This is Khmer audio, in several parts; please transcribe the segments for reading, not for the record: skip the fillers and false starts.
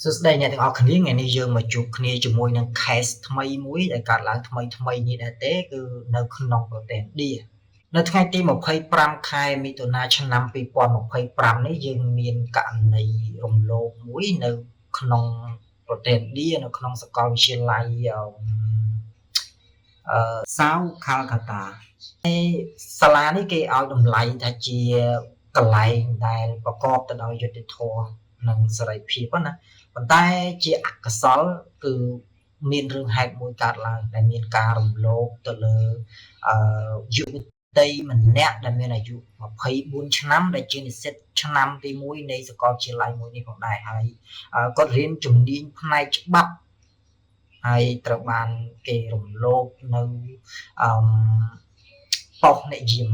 សួស្តីអ្នកទាំងអស់គ្នាថ្ងៃនេះយើងមកជួបគ្នាជាមួយនឹង case ថ្មីមួយដែលកើតឡើងថ្មីថ្មីនេះដែរទេគឺនៅក្នុងប្រទេសឥណ្ឌានៅថ្ងៃទី25ខែមិថុនាឆ្នាំ2025នេះយើងមានករណីរំលោភមួយនៅក្នុងប្រទេសឥណ្ឌានៅក្នុងសាកលវិទ្យាល័យអឺ South Calcutta ហើយសាលានេះគេឲ្យតម្លៃថាជាកន្លែងដែលប្រកបទៅដោយយុត្តិធម៌និងសេរីភាពណាប៉ុន្តែជាអកុសលគឺមានរឿងហេតុមួយកើតឡើងដែលមានការរំលោភទៅលើអឺយុវតីម្នាក់ដែលមានអាយុ24ឆ្នាំដែលជានិស្សិតឆ្នាំទី1នៃសាកលវិទ្យាល័យមួយនេះផងដែរហើយគាត់រៀនជំនាញផ្នែកច្បាប់ហើយត្រូវបានគេរំលោភនៅអឺប៉ុស្តិ៍អ្នកយាម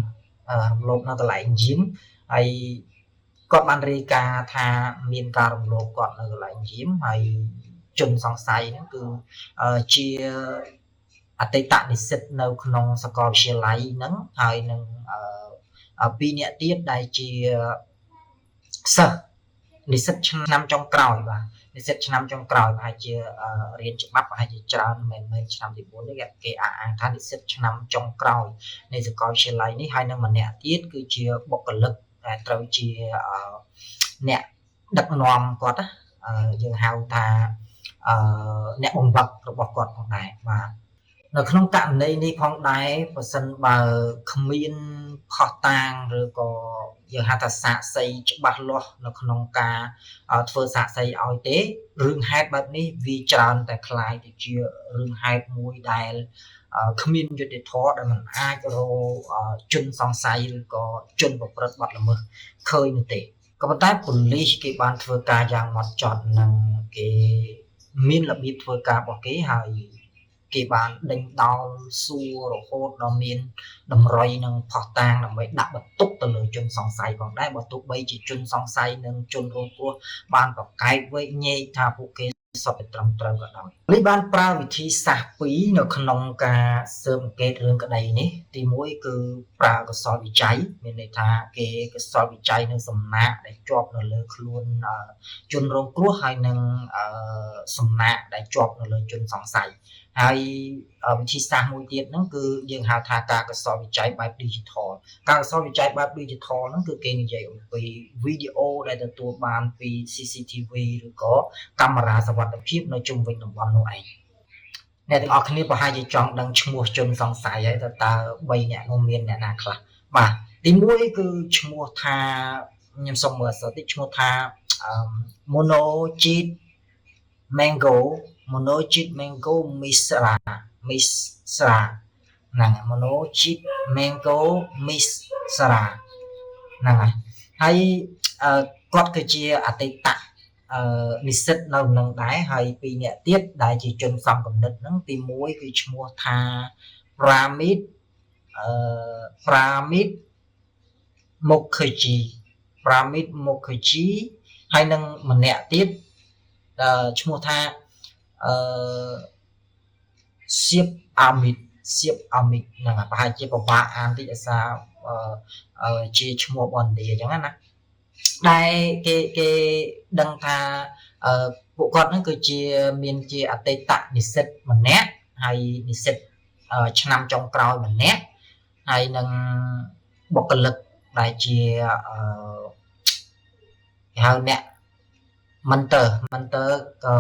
រំលោភនៅកន្លែងយាមហើយគាត់បានរាយការណ៍ថាមានការរំលោភគាត់នៅកន្លែងយាមហើយជនសង្ស័យហ្នឹងគឺជាអតីតនិស្សិតនៅក្នុងសាកលវិទ្យាល័យហ្នឹងហើយនឹងពីរនាក់ទៀតដែលជាសិស្សនិស្សិតឆ្នាំចុងក្រោយបាទនិស្សិតឆ្នាំចុងក្រោយប្រហែលជារៀនច្បាប់ប្រហែលជាច្រើនមិនមែនឆ្នាំទី4នេះគេអះអាងថានិស្សិតឆ្នាំចុងក្រោយនៃសាកលវិទ្យាល័យនេះហើយនឹងម្នាក់ទៀតគឺជាបុគ្គលិកដែលត្រូវជាអ្នកដឹកនាំគាត់ណាយើងហៅថាអ្នកបង្វឹករបស់គាត់ផងដែរបាទនៅក្នុងករណីនេះផងដែរបើសិនបើគ្មានភស្តុតាងឬក៏យើងហៅថាសាក្សីច្បាស់លាស់នៅក្នុងការធ្វើសាក្សីឲ្យទេរឿងហេតុបែបនេះវាច្រើនតែក្លាយទៅជារឿងហេតុមួយដែលគ្មានយុត្តិធម៌ដែលមិនអាចរកជនសង្ស័យឬក៏ជនប្រព្រឹត្តបទល្មើសឃើញនោះទេក៏ប៉ុន្តែប៉ូលីសគេបានធ្វើការយ៉ាងម៉ត់ចត់និងគេមានរបៀបធ្វើការរបស់គេហើយគេបានដេញដោលសួររហូតដល់មានតម្រុយនិងភស្តុតាងដើម្បីដាក់បន្ទុកទៅលើជនសង្ស័យផងដែរបើទោះបីជាជនសង្ស័យនិងជនរងគ្រោះបានប្រកែកវែកញែកថាពួកគេសុទ្ធតែត្រឹមត្រូវក៏ដោយនេះបានប្រើវិធីសាស្ត្រពីរនៅក្នុងការស៊ើបអង្កេតរឿងក្តីនេះទី1គឺប្រើកសលវិច័យមានន័យថាគេកសលវិច័យនៅសំណាកដែលជាប់នៅលើខ្លួនជនរងគ្រោះហើយនឹងសំណាកដែលជាប់នៅលើជនសង្ស័យហើយវិធីសាស្ត្រមួយទៀតហ្នឹងគឺយើងហៅថាការកសលវិច័យបែប digital ការកសលវិច័យបែប digital ហ្នឹងគឺគេនិយាយអំពីវីដេអូដែលទទួលបានពី CCTV ឬក៏កាមេរ៉ាសុវត្ថិភាពនៅជុំវិញតំបន់នោះឯងអ្នកទាំងអស់គ្នាប្រហែលជាចង់ដឹងឈ្មោះជនសង្ស័យហើយតើតើ3អ្នកនោះមានអ្នកណាខ្លះបាទទី1គឺឈ្មោះថាខ្ញុំសុំមើលអក្សរតិចឈ្មោះថា Monojit Mango Monojit Mango Misra Misra ហ្នឹង Monojit Mango Misra ហ្នឹងហើយហើយគាត់គឺជាអតីតនិស្សិតនៅនឹងដែរហើយពីរនាក់ទៀតដែលជាជនសំគំនិតហ្នឹងទី1គឺឈ្មោះថា Pramit អឺ Pramit Mukherjee Pramit Mukherjee ហើយនឹងម្នាក់ទៀតឈ្មោះថាអឺសៀបអាមីតសៀបអាមីតហ្នឹងប្រហែលជាពិបាកអានតិចអាសាជាឈ្មោះរបស់ឥណ្ឌាអញ្ចឹងណាដែលគេគេដឹងថាពួកគាត់ហ្នឹងគឺជាមានជាអតីតនិស្សិតម្នាក់ហើយនិស្សិតឆ្នាំចុងក្រោយម្នាក់ហើយនឹងបុគ្គលិកដែលជាគេហៅអ្នក mentor mentor ក៏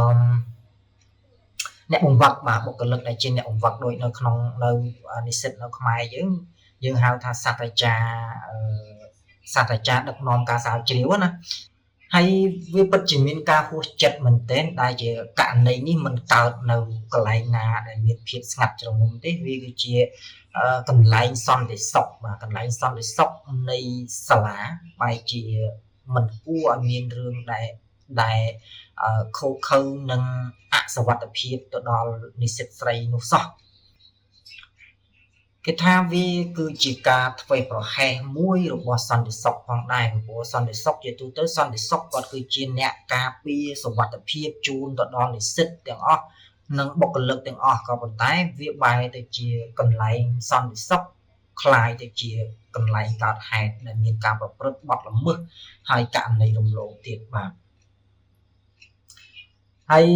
អ្នកបង្វឹកបាទបុគ្គលិកដែលជាអ្នកបង្វឹកដូចនៅក្នុងនៅនិស្សិតនៅខ្មែរយើងយើងហៅថាសាស្ត្រាចារ្យសាស្ត្រាចារ្យដឹកនាំការស្រាវជ្រាវណាហើយវាពិតជាមានការហួសចិត្តមែនទែនដែលជាករណីនេះមិនកើតនៅកន្លែងណាដែលមានភាពស្ងាត់ជ្រងំទេវាគឺជាកន្លែងសន្តិសុខបាទកន្លែងសន្តិសុខនៃសាលាបែរជាមិនគួរឲ្យមានរឿងដែលដែលខូខើនឹងអសវត្ថភាពទៅដល់និស្សិតស្រីនោះសោះគេថាវាគឺជាការធ្វេសប្រហែសមួយរបស់សន្តិសុខផងដែរព្រោះសន្តិសុខជាទូទៅសន្តិសុខគាត់គឺជាអ្នកការពារសុវត្ថិភាពជូនទៅដល់និស្សិតទាំងអស់និងបុគ្គលិកទាំងអស់ក៏ប៉ុន្តែវាបែរទៅជាកន្លែងសន្តិសុខក្លាយទៅជាកន្លែងកើតហេតុដែលមានការប្រព្រឹត្តបទល្មើសហើយករណីរំលោភទៀតបាទ ហើយ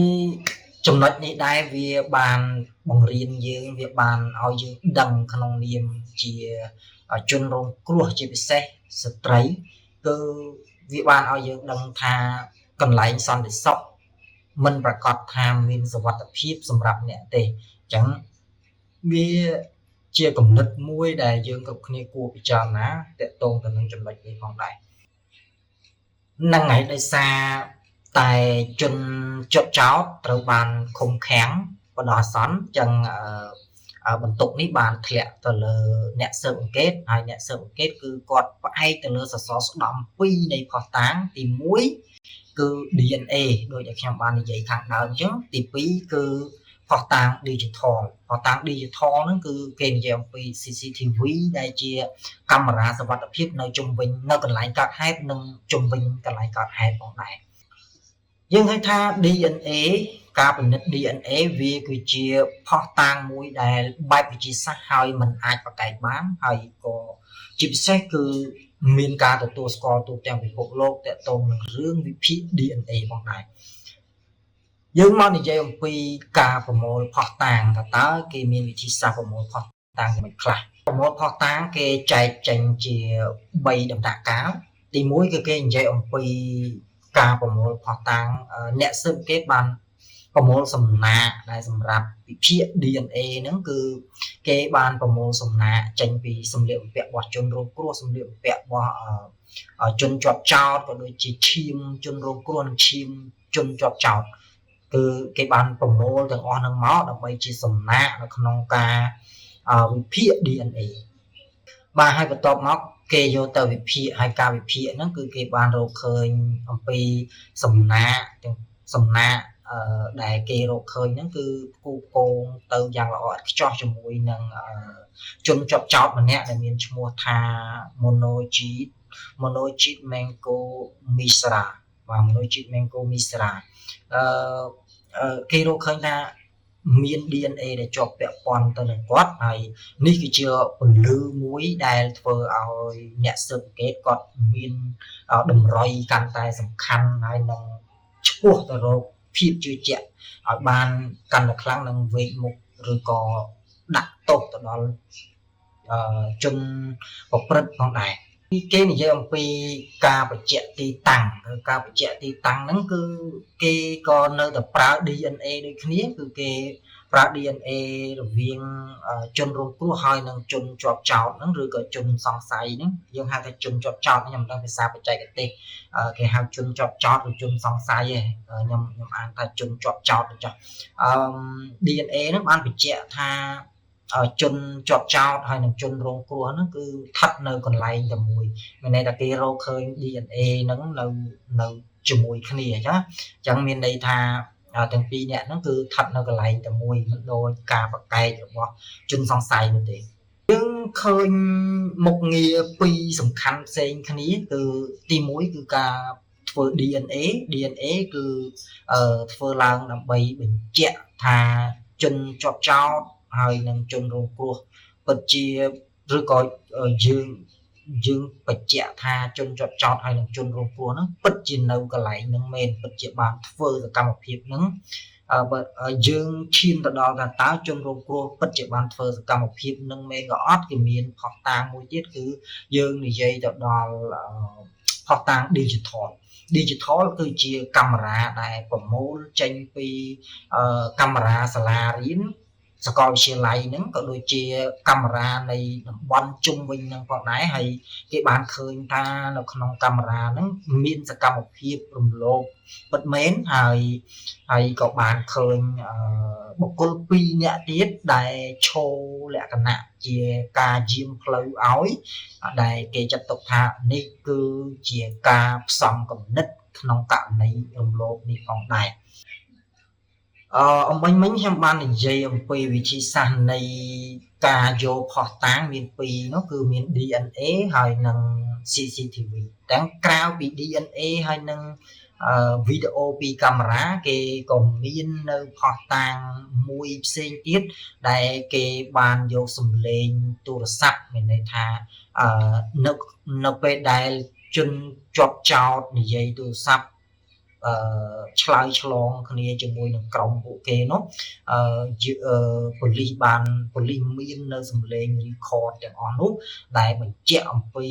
ចំណុចនេះដែរវាបានបង្រៀនយើងវាបានឲ្យយើងដឹងក្នុងនាមជាជនរងគ្រោះជាពិសេសស្ត្រីគឺវាបានឲ្យយើងដឹងថាកន្លែងសន្តិសុខមិនប្រកាសថាមានសុវត្ថិភាពសម្រាប់អ្នកទេអញ្ចឹងវាជាគំនិតមួយដែលយើងគ្រប់គ្នាគួរពិចារណាទាក់ទងទៅនឹងចំណុចនេះផងដែរហ្នឹងហើយដោយសារតែជនជាប់ចោតត្រូវបានឃុំឃាំងបណ្ដោះអាសន្នអញ្ចឹងបន្ទុកនេះបានធ្លាក់ទៅលើអ្នកស៊ើបអង្កេតហើយអ្នកស៊ើបអង្កេតគឺគាត់ផ្អែកទៅលើសសរស្តម្ភ2នៃភស្តុតាងទី1គឺ DNA ដោយដែលខ្ញុំបាននិយាយខាងដើមអញ្ចឹងទី2គឺភស្តុតាង digital ភស្តុតាង digital ហ្នឹងគឺគេនិយាយអំពី CCTV ដែលជាកាមេរ៉ាសុវត្ថិភាពនៅជុំវិញនៅកន្លែងកើតហេតុនិងជុំវិញកន្លែងកើតហេតុផងដែរយើងឃើញថា DNA ការពិនិត្យ DNA វាគឺជាភស្តុតាងមួយដែលបែបវិទ្យាសាស្ត្រហើយមិនអាចប្រកែកបានហើយក៏ជាពិសេសគឺមានការទទួលស្គាល់ទូទាំងពិភពលោកទាក់ទងនឹងរឿងវិភាគ DNA ផងដែរយើងមកនិយាយអំពីការប្រមូលភស្តុតាងថាតើគេមានវិធីសាស្ត្រប្រមូលភស្តុតាងយ៉ាងម៉េចខ្លះប្រមូលភស្តុតាងគេចែកចេញជា3ដំណាក់កាលទី1គឺគេនិយាយអំពីការប្រមូលភស្តុតាងអ្នកស៊ើបអង្កេតបានប្រមូលសំណាកដែលសម្រាប់វិភាគ DNA ហ្នឹងគឺគេបានប្រមូលសំណាកចេញពីសម្លៀកបំពាក់របស់ជនរងគ្រោះសម្លៀកបំពាក់របស់ជនជាប់ចោតក៏ដូចជាឈាមជនរងគ្រោះនិងឈាមជនជាប់ចោតគឺគេបានប្រមូលទាំងអស់ហ្នឹងមកដើម្បីជាសំណាកនៅក្នុងការវិភាគ DNA បាទហើយបន្ទាប់មកគេយកទៅវិភាគហើយការវិភាគហ្នឹងគឺគេបានរកឃើញអំពីសំណាកទាំងសំណាកដែលគេរកឃើញហ្នឹងគឺផ្គូផ្គងទៅយ៉ាងល្អឥតខ្ចោះជាមួយនឹងជនជាប់ចោតម្នាក់ដែលមានឈ្មោះថា Monojit Mango Mishra បាទ Monojit Mango Mishra អឺគេរកឃើញថាមាន DNA ដែលជាប់ពាក់ព័ន្ធទៅនឹងគាត់ហើយនេះគឺជាពន្លឺមួយដែលធ្វើឲ្យអ្នកស៊ើបអង្កេតគាត់មានតម្រុយកាន់តែសំខាន់ហើយនឹងឆ្ពោះទៅរកភាពជឿជាក់ឲ្យបានកាន់តែខ្លាំងនិងវែកមុខឬក៏ដាក់ទោសទៅដល់ជនប្រព្រឹត្តផងដែរគេនិយាយអំពីការបញ្ជាក់ទីតាំងការបញ្ជាក់ទីតាំងហ្នឹងគឺគេក៏នៅតែប្រើ DNA ដូចគ្នាគឺគេប្រើ DNA រវាងជនរងគ្រោះហើយនិងជនជាប់ចោតហ្នឹងឬក៏ជនសង្ស័យហ្នឹងយើងហៅថាជនជាប់ចោតខ្ញុំមិនដឹងភាសាបច្ចេកទេសគេហៅជនជាប់ចោតឬជនសង្ស័យទេខ្ញុំអានថាជនជាប់ចោតចុះអឺ DNA ហ្នឹងបានបញ្ជាក់ថាជនជាប់ចោតហើយនិងជនរងគ្រោះហ្នឹងគឺស្ថិតនៅកន្លែងតែមួយមានន័យថាគេរកឃើញ DNA ហ្នឹងនៅជាមួយគ្នាអញ្ចឹងមានន័យថាទាំងពីរអ្នកហ្នឹងគឺស្ថិតនៅកន្លែងតែមួយមិនដូចការប្រកែករបស់ជនសង្ស័យនោះទេយើងឃើញមុខងារពីរសំខាន់ផ្សេងគ្នាគឺទី1គឺការធ្វើ DNA គឺធ្វើឡើងដើម្បីបញ្ជាក់ថាជនជាប់ចោតហើយនឹងជនរងគ្រោះពិតជាឬក៏យើងបញ្ជាក់ថាជនជាប់ចោតហើយនឹងជនរងគ្រោះហ្នឹងពិតជានៅកន្លែងហ្នឹងមែនពិតជាបានធ្វើសកម្មភាពហ្នឹងបើយើងឈានទៅដល់ថាតើជនរងគ្រោះពិតជាបានធ្វើសកម្មភាពហ្នឹងមែនក៏អត់គេមានភស្តុតាងមួយទៀតគឺយើងនិយាយទៅដល់ភស្តុតាង digital digital គឺជាកាមេរ៉ាដែលប្រមូលចេញពីកាមេរ៉ាសាលារៀនសាកលវិទ្យាល័យហ្នឹងក៏ដូចជាកាមេរ៉ានៃតំបន់ជុំវិញហ្នឹងផងដែរហើយគេបានឃើញថានៅក្នុងកាមេរ៉ាហ្នឹងមានសកម្មភាពរំលោភពិតមែនហើយក៏បានឃើញបុគ្គល2នាក់ទៀតដែលឈរលក្ខណៈជាការយាមផ្លូវឲ្យដែលគេចាត់ទុកថានេះគឺជាការផ្សំគំនិតក្នុងករណីរំលោភនេះផងដែរអំបញ្ញមិញខ្ញុំបាននិយាយអំពីវិធីសាស្ត្រនៃការយកភស្តុតាងមានពីរនោះគឺមាន DNA ហើយនិង CCTV ទាំងក្រៅពី DNA ហើយនិងវីដេអូពីកាមេរ៉ាគេក៏មាននៅភស្តុតាងមួយផ្សេងទៀតដែលគេបានយកសំឡេងទូរស័ព្ទមានន័យថានៅពេលដែលជនជាប់ចោតនិយាយទូរស័ព្ទ ឆ្លើយឆ្លងគ្នាជាមួយនឹងក្រុមពួកគេនោះអឺប៉ូលីសបានប៉ូលីសមាននៅសម្លេង record ទាំងអស់នោះដែលបញ្ជាក់អំពី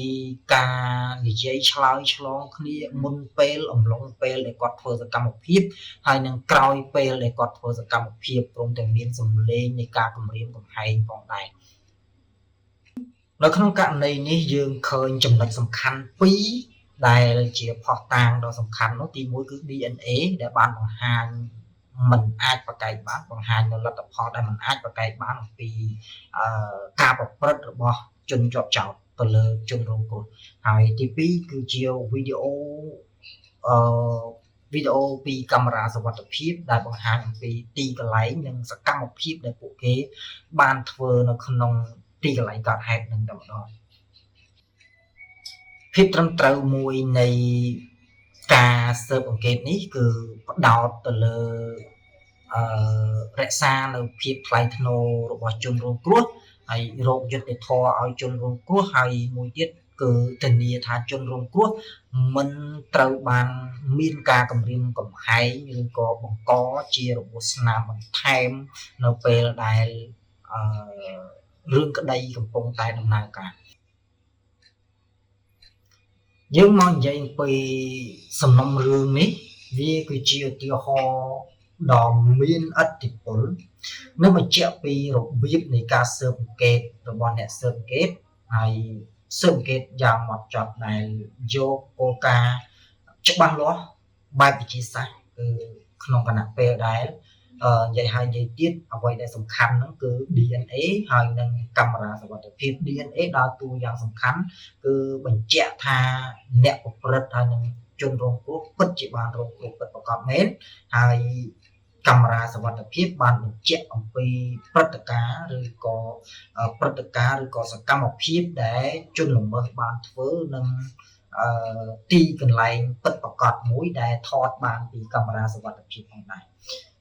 ការនិយាយឆ្លើយឆ្លងគ្នាមុនពេលអំឡុងពេលដែលគាត់ធ្វើសកម្មភាពហើយនឹងក្រោយពេលដែលគាត់ធ្វើសកម្មភាពព្រមទាំងមានសម្លេងនៃការគំរាមកំហែងផងដែរនៅក្នុងករណីនេះយើងឃើញចំណុចសំខាន់ពីរដែលជាភស្តុតាងដ៏សំខាន់នោះទី1គឺ DNA ដែលបានបង្ហាញមិនអាចប្រកែកបានបង្ហាញនៅលទ្ធផលដែលមិនអាចប្រកែកបានអំពីការប្រព្រឹត្តរបស់ជនជាប់ចោទទៅលើជនរងគ្រោះហើយទី2គឺជាវីដេអូអឺវីដេអូពីកាមេរ៉ាសុវត្ថិភាពដែលបង្ហាញអំពីទីកន្លែងនិងសកម្មភាពដែលពួកគេបានធ្វើនៅក្នុងទីកន្លែងកើតហេតុនឹងតែម្ដងភាពត្រឹមត្រូវមួយនៃការស៊ើបអង្កេតនេះគឺផ្ដោតទៅលើអឺរក្សានៅភាពថ្លៃថ្នូររបស់ជនរងគ្រោះហើយរកយុត្តិធម៌ឲ្យជនរងគ្រោះហើយមួយទៀតគឺធានាថាជនរងគ្រោះមិនត្រូវបានមានការគំរាមកំហែងឬក៏បង្កជារបួសស្នាមបន្ថែមនៅពេលដែលអឺរឿងក្តីកំពុងតែដំណើរការយើងមកនិយាយអំពីសំណុំរឿងនេះវាគឺជាឧទាហរណ៍ដ៏មានឥទ្ធិពលនិងបញ្ជាក់ពីរបៀបនៃការស៊ើបអង្កេតរបស់អ្នកស៊ើបអង្កេតហើយស៊ើបអង្កេតយ៉ាងម៉ត់ចត់ដែលយកគោលការណ៍ច្បាស់លាស់បែបវិទ្យាសាស្ត្រគឺក្នុងគណៈពេលដែលនិយាយហើយនិយាយទៀតអ្វីដែលសំខាន់ហ្នឹងគឺ DNA ហើយនិងកាមេរ៉ាសុវត្ថិភាព DNA ដើរតួយ៉ាងសំខាន់គឺបញ្ជាក់ថាអ្នកប្រព្រឹត្តហើយនិងជនរងគ្រោះពិតជាបានរងគ្រោះពិតប្រាកដមែនហើយកាមេរ៉ាសុវត្ថិភាពបានបញ្ជាក់អំពីព្រឹត្តិការណ៍ឬក៏ព្រឹត្តិការណ៍ឬក៏សកម្មភាពដែលជនល្មើសបានធ្វើនឹងទីកន្លែងពិតប្រាកដមួយដែលថតបានពីកាមេរ៉ាសុវត្ថិភាពផងដែរ។